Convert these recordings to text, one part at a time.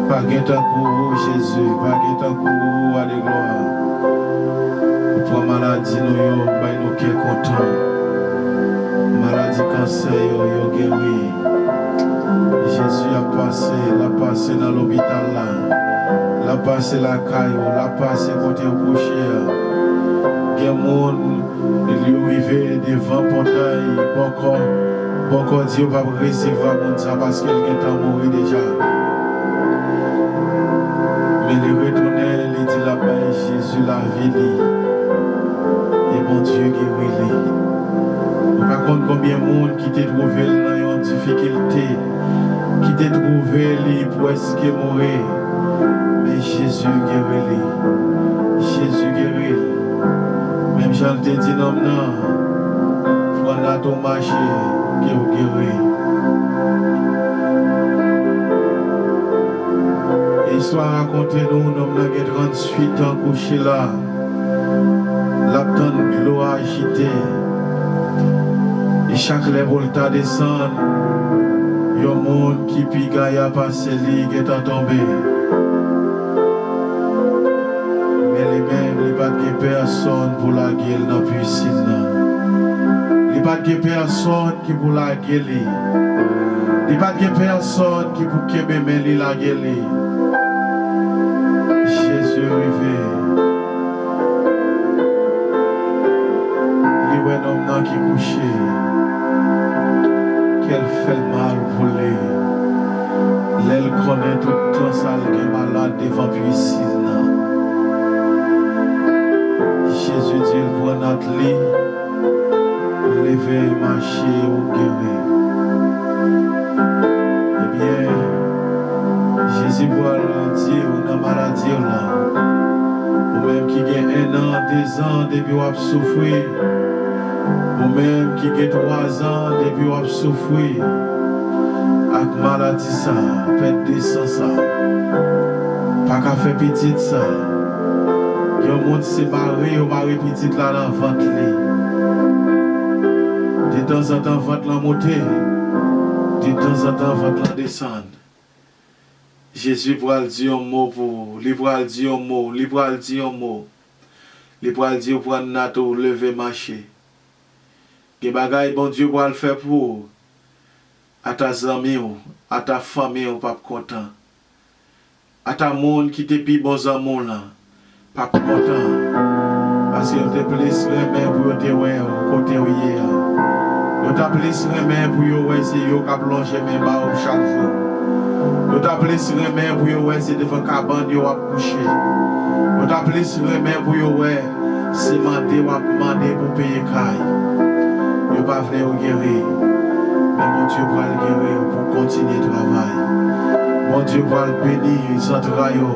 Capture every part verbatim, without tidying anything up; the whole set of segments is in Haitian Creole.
Pa gen tankou ou, Jezi, pa gen tankou ou, wa de glwa. Ou pran maladi nou yo, ou bay nou kè kontan. Maladi kansè yo, yo geri. Jezi ap pase, l ap pase nan lopital la. L ap pase lakay ou, l ap pase kote ou kouche a. Gen moun, yo rive devan pòtay bòkò. Bòkò di yo p ap resevwa moun sa paske l gentan mouri deja. Men li retounen, li di l ap bay Jezi lavi li. E Bondye geri li. Ou pa konn konbyen moun ki te twouve l nan yon difikilte, ki te twouve li prèske mouri. Men Jezi geri li. Jezi geri l. Menm jan l te di nonm nan, "Pran nat ou mache, ke w geri." E istwa rakonte nou, nonm nan gen tranntuit an kouche la. L ap tann dlo a ajite. E chak lè pou l ta desann, yon moun ki pi gaya pase li gentan tonbe. Men li menm, li pa t gen pèsonn pou lage l nan pisin nan. Li pa t gen pèsonn ki pou lage li. Li pa t gen pèsonn ki pou kenbe men li lage li. Jezi rive. Li wè nonm nan ki kouche. Kè l fè l mal pou li. Lè l konnen tout tan sa l gen malad devan pisin nan. Jezi di l, "Pran nat li, leve, mache, ou geri." Ebyen, Jezi pral di w nan maladi w la, ou menm ki gen en an, dezan depi w ap soufri, ou menm ki gen twazan depi w ap soufri ak maladi sa, pèt de san sa, pa ka fè pitit sa. Gen moun se mare yo mare pitit la nan vant li. Detanzantan vant lan moute, detanzantan vant lan desann. Jezi pral di yon mo pou ou, li pral di yon mo, li pral di yon mo. Li pral di w pran nat ou, leve mache. Gen bagay Bondye pral fè pou ou. Ata zanmi w, ata fanmi w p ap kontan. Ata moun ki te pi bon zanmi w lan p ap kontan. Paske yo te plis renmen pou yo te wè w kote w ye a. Yo ta plis renmen pou yo wè se yo k ap lonje men ba w chak jou. Yo ta plis renmen pou yo wè se devan kabann yo w ap kouche. Yo ta plis renmen pou yo wè se mande w ap mande pou peye kay. Yo pa vle w geri. Men Bondye pral geri w pou w kontinye travay. Bondye pral beni zantray ou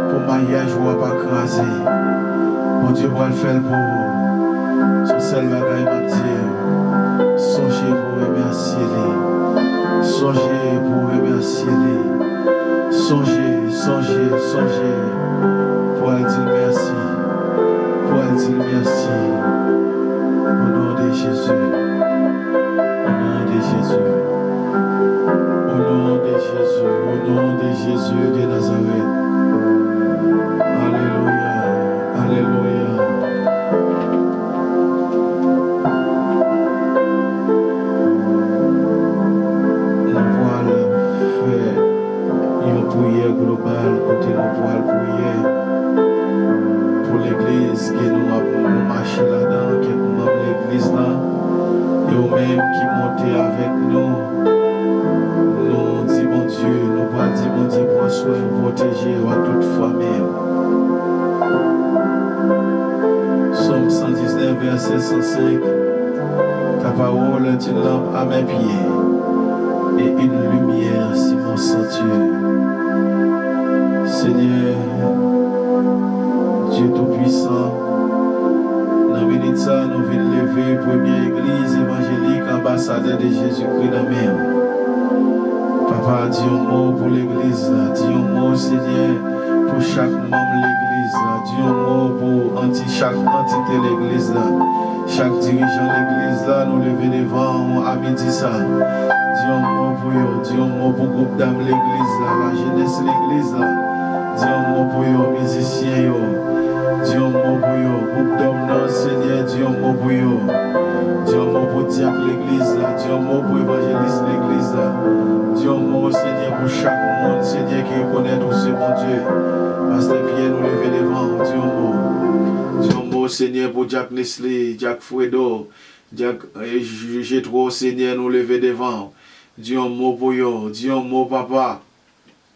pou maryaj ou a pa kraze. Bondye pral fè l pou ou. Se sèl bagay m ap di, sonje pou w remèsye li. Sonje pou w remèsye li. Sonje, sonje, sonje pou w al di l mèsi. Pou w al di l mèsi. O non de Jezi. O non de Jezi. O non de Jezi. O non de Jezi de Nazarèt. Alelouya. Alelouya. Nou pral fè yon priyè global kote nou pral priye pou legliz ke nou ap, nou mache ladan, kèk manm legliz la, e ou menm ki monte avèk nou, nou di Bondye, nou pral di Bondye pran swen w, pwoteje w ak tout fanmi w. Sòm san diznèf, vèsè san senk. Ta parole est une lampe à mes pieds et une lumière sur mon sentier. Senyè, Dye Toupwisan, nan minit sa, nou vin leve premye egliz evanjelik Anbasadè de Jezikri nan men w. Papa, di yon mo pou legliz la. Di yon mo, Senyè, pou chak manm legliz la. Di yon mo pou anti, chak antite legliz la. Chak dirijan legliz la, nou leve devan w a midi sa. Di Di yon mo pou yo, di yon mo pou gwoup dam legliz la, lajenès legliz la. Di yon mo pou yo, mizisyen yo. Di yon mo pou yo, gwoup dòm nan, Senyè, di yon mo pou yo. Di yon mo pou dyak legliz la, di yon mo pou evanjelis legliz la. Di yon mo, Senyè, pou chak moun, Senyè, ki rekonèt ou se Bondye. Pastè Pyè, nou leve devan w, di yon mo. Di yon mo, Senyè, pou dyak Nesli, dyak Fredo, dyak, eh, J-, Jetwo, Senyè, nou leve devan w. Di yon mo pou yo, di yon mo, papa,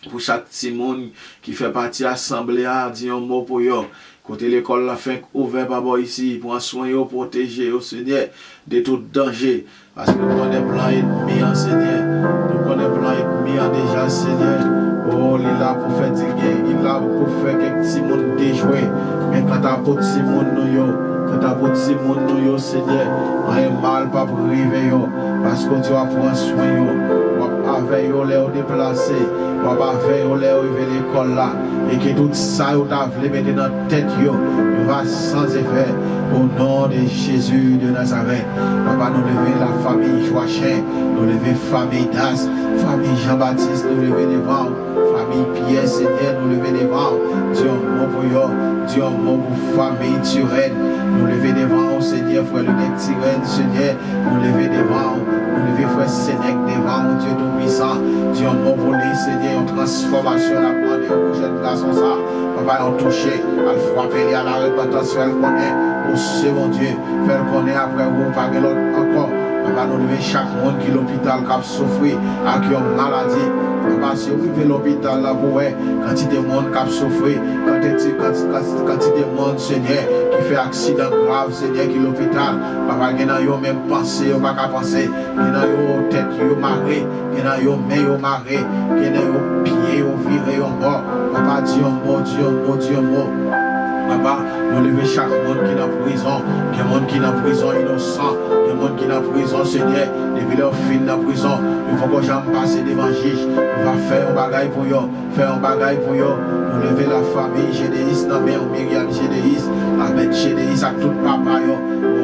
pou chak timoun ki fè pati asanble a, di yon mo pou yo. Kote lekòl la fenk ouvè pa bò isi, pran swen yo, pwoteje yo, Senyè, de tout danje. Paske nou konnen plan ènmi an, Senyè. Nou konnen plan ènmi an deja, Senyè. O, li la pou fè digen, li la pou fè kèk timoun dejwe. Men kanta pou timoun nou yo, kanta pou timoun nou yo, Senyè, anyen mal p ap rive yo. Paske w di w ap pran swen yo, w ap avè yo lè yo deplase, w ap avè yo lè yo rive lekòl la, e ke tout sa yo ta vle mete nan tèt yo, yo va san efè, o non de Jezi de Nazarèt. Papa, nou leve la fanmi Jwachen, nou leve fanmi Das, fanmi Jan Batis, nou leve devan w. Fanmi Pyè, Senyè, nou leve devan w. Di yon mo pou yo, di yon mo pou fanmi Tirèn. Nou leve devan w, Senyè, frè Linèt Tirèn, Senyè, nou leve devan w. Nou leve frè Senèk devan w, Dye Toupisan. Di yon mo pou li, Senyè, yon transfòmasyon n ap mande pou jèn gason sa. Papa, yon touche, al frape li a la repantans, fè l konnen ou se Bondye. Fè l konnen apre ou, pa gen lòt ankò. Papa, nou leve chak moun ki lopital k ap soufri ak yon maladi. Papa, si w rive lopital la pou wè kantite moun k ap soufri, kantite, kanti-, kanti-, kantite moun, Senyè, ki fè aksidan grav, Senyè, ki lopital. Papa, gen nan yo menm panse yo pa ka panse. Gen nan yo tèt yo mare. Gen nan yo men yo mare. Gen nan yo pye yo vire yon bò. Papa, di yon mo, di yon mo, di yon mo. Papa, nou leve chak moun ki nan prizon. Gen moun ki nan prizon inosan. Gen moun ki nan prizon, Senyè, depi lè yo fin nan prizon, yo poko janm pase devan jij. Papa, fè yon bagay pou yo. Fè yon bagay pou yo. Nou leve la fanmi Jedeyis nan men w, Miriam Jedeyis, Ahmed Jedeyis ak tout papa yo.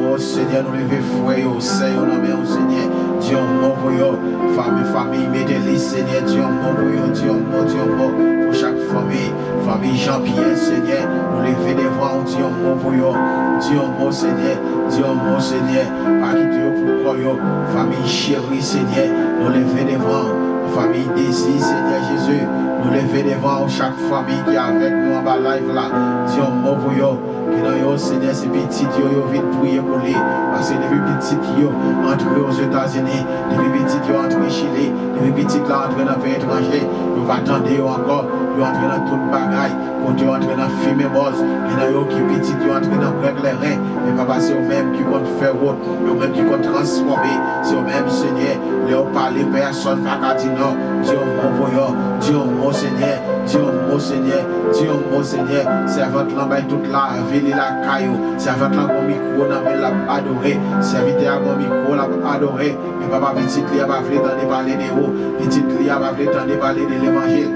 O Senyè, nou leve frè yo, sè yo nan men w, Senyè. Di yon mo pou yo. Fanmi, fanmi Metelis, Senyè, di yon mo pou yo, di yon mo, di yon mo pou chak fanmi. Fanmi Jean Pierre, Senyè, nou leve devan w, di yon mo pou yo. Di yon mo, Senyè, di yon mo, Senyè. Pa kite yo pou kò yo. Fanmi Cheri, Senyè, nou leve devan w. Fanmi Dezi, Senyè Jezi, nou leve devan w. Chak fanmi ki avèk nou anba live la, di yon mo pou yo. Ki nan yo, Senyè, se pitit yo, yo vin priye pou li. Paske depi pitit yo antre Ozetazini, depi pitit yo antre Chili, depi pitit la antre nan peyi etranje, yo pa tande yo ankò. Yo antre nan tout bagay. Kote yo antre nan fimen bòz, gen nan yo ki pitit yo antre nan bwè kleren. Men Papa, se ou menm ki konn fè wout, ou menm ki konn transfòme. Se ou menm, Senyè, lè w pale, pèsòn pa ka di non. Di yon mo pou yo, di yon mo, Senyè, di yon mo, Senyè, di yon mo, Senyè. Sèvant lan bay tout lavi li lakay ou. Sèvant lan gon mikwo nan men l, l ap adore. Sèvitè a gon mikwo, l ap adore. Men Papa, pitit li a pa vle tande pale de ou. Pitit li a pa vle tande pale de levanjil.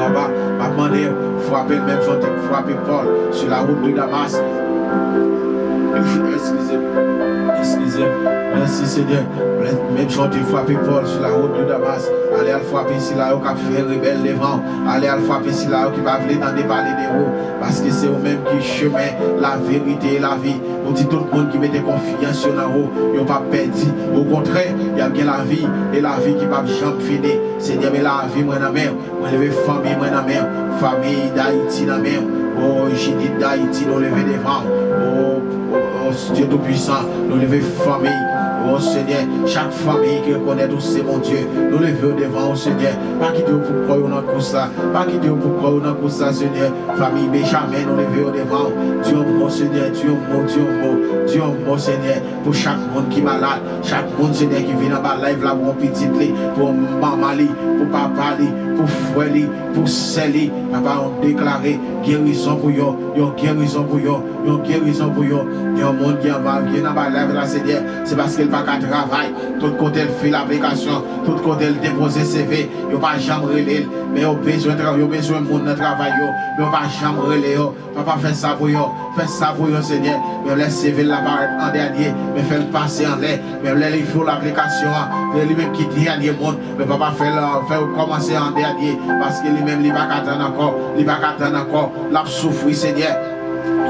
Papa, m ap mande w, frape l menm jan w te frape Pòl sou la wout de Damas. Eskize m. Eskize m. Mèsi, Senyè. Menm jan w te frape Pòl sou la wout de Damas. Ale al frape sila yo k ap fè rebèl devan w. Ale al frape sila yo ki pa vle tande pale de ou. Paske se ou menm ki chemen, laverite e lavi. Ou di tout moun ki mete konfyans yo nan ou, yo p ap pèdi. Okontrè, y ap gen lavi, e lavi ki p ap janm fini. Senyè, men lavi mwen nan men w. Mwen leve fanmi mwen nan men w. Fanmi Dayiti nan men w. O, Jinit Dayiti, nou leve devan w. O, o, o, Dye Toupisan, nou leve fanmi. O, Senyè, chak fanmi ki rekonèt ou se Bondye, nou leve yo devan w, Senyè. Pa kite yo pou kò yo nan kous la. Pa kite yo pou kò yo nan kous la, Senyè. Fanmi Benjamen, nou leve yo devan w. Di yon mo, Senyè, di yon mo, di yon mo, di yon mo, Senyè, pou chak moun ki malad, chak moun, Senyè, ki vin anba live la pou yon pitit li, pou yon manman li, pou papa li, pou frè li, pou sè li. Papa, nou deklare gerizon pou yo, yon gerizon pou yo, yon gerizon pou yo. Yon moun ki anba, vin anba live la, Senyè, se paske l pa ka travay, tout kote l fil aplikasyon, tout kote l depoze C V, yo pa janm rele l. Men yo bezwen tra-, yo bezwen moun nan travay yo, men yo pa janm rele yo. Papa, fè sa pou yo, fè sa pou yo, Senyè. Men lè C V l la parèt an dènye, men fè l pase anlè. Men lè li fil aplikasyon an, se li menm ki dènye moun. Men papa, fè l, fè l kòmanse an dènye, paske li menm li pa ka tann ankò, li pa ka tann ankò, l ap soufri, Senyè.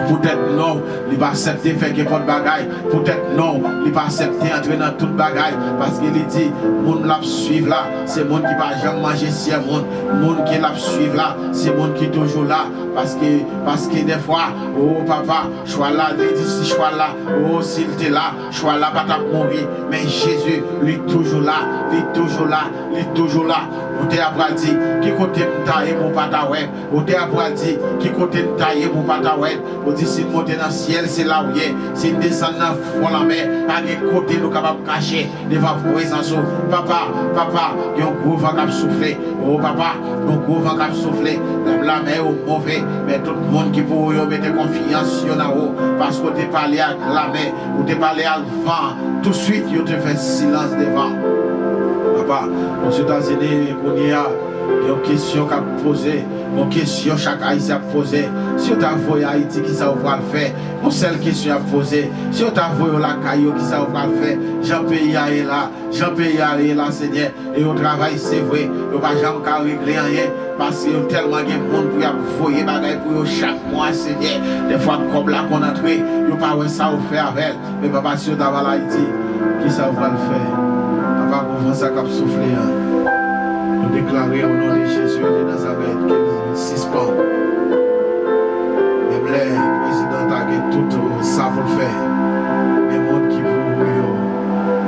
Poutèt non, li pa aksepte fè kenpòt bagay. Poutèt non, li pa aksepte antre nan tout bagay. Paske li di, moun l ap swiv la, se moun ki pa janm manje syè moun. Moun ke l ap swiv la, se moun ki toujou la. Paske, paske dèfwa, o papa, chwal la, li di si chwal la, o si l te la, chwal la pa t ap mouri. Men Jezi, li toujou la, li toujou la, li toujou la. Ou te ap pral di, ki kote m ta ye pou w pa ta wè m? Ou te ap pral di, ki kote m ta ye pou w pa ta wè m? Ou di, si n monte nan syèl, se la w ye. Si n desann nan fon lanmè, pa gen kote nou kapab kache devan prezans ou. Papa, papa, gen yon gwo van k ap soufle. O papa, yon gwo van k ap soufle. Lanmè yo move, men tout moun ki pou ou yo mete konfyans yo nan ou. Paske ou te pale ak lanmè, ou te pale ak van an. Touswit, yo te fè silans devan. Papa, Ozetazini, kounye a, gen yon kesyon k ap poze. Yon kesyon chak Ayisyen ap poze. Si yo ta voye Ayiti, kisa yo pral fè? Yon sèl kesyon y ap poze. Si yo ta voye yo lakay yo, kisa yo pral fè? Jan peyi a ye la, jan peyi a ye la, Senyè, e yo travay, se vre, yo pa janm ka regle anyen, paske yo tèlman gen moun pou y ap voye bagay pou yo chak mwa, Senyè. Dèfwa, kòb la konn antre, yo pa wè sa yo fè avè l. Men papa, si yo ta va al Ayiti, kisa yo pral fè? Papa, gon van sa k ap soufle an. Nou deklare o non de Jezi de Nazarèt ke l sispann. Menm lè prezidan ta gen tout sa pou l fè, men moun ki pou ou yo,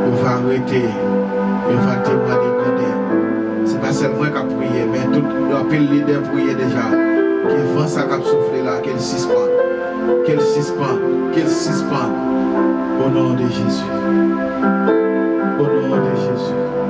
yo va rete, yo va temwanye grandè. Se pa sèl mwen k ap priye, men tout anpil lidè priye deja. Ke van sa k ap soufle la, ke l sispann. Ke l sispann. Ke l sispann. O non de Jezi.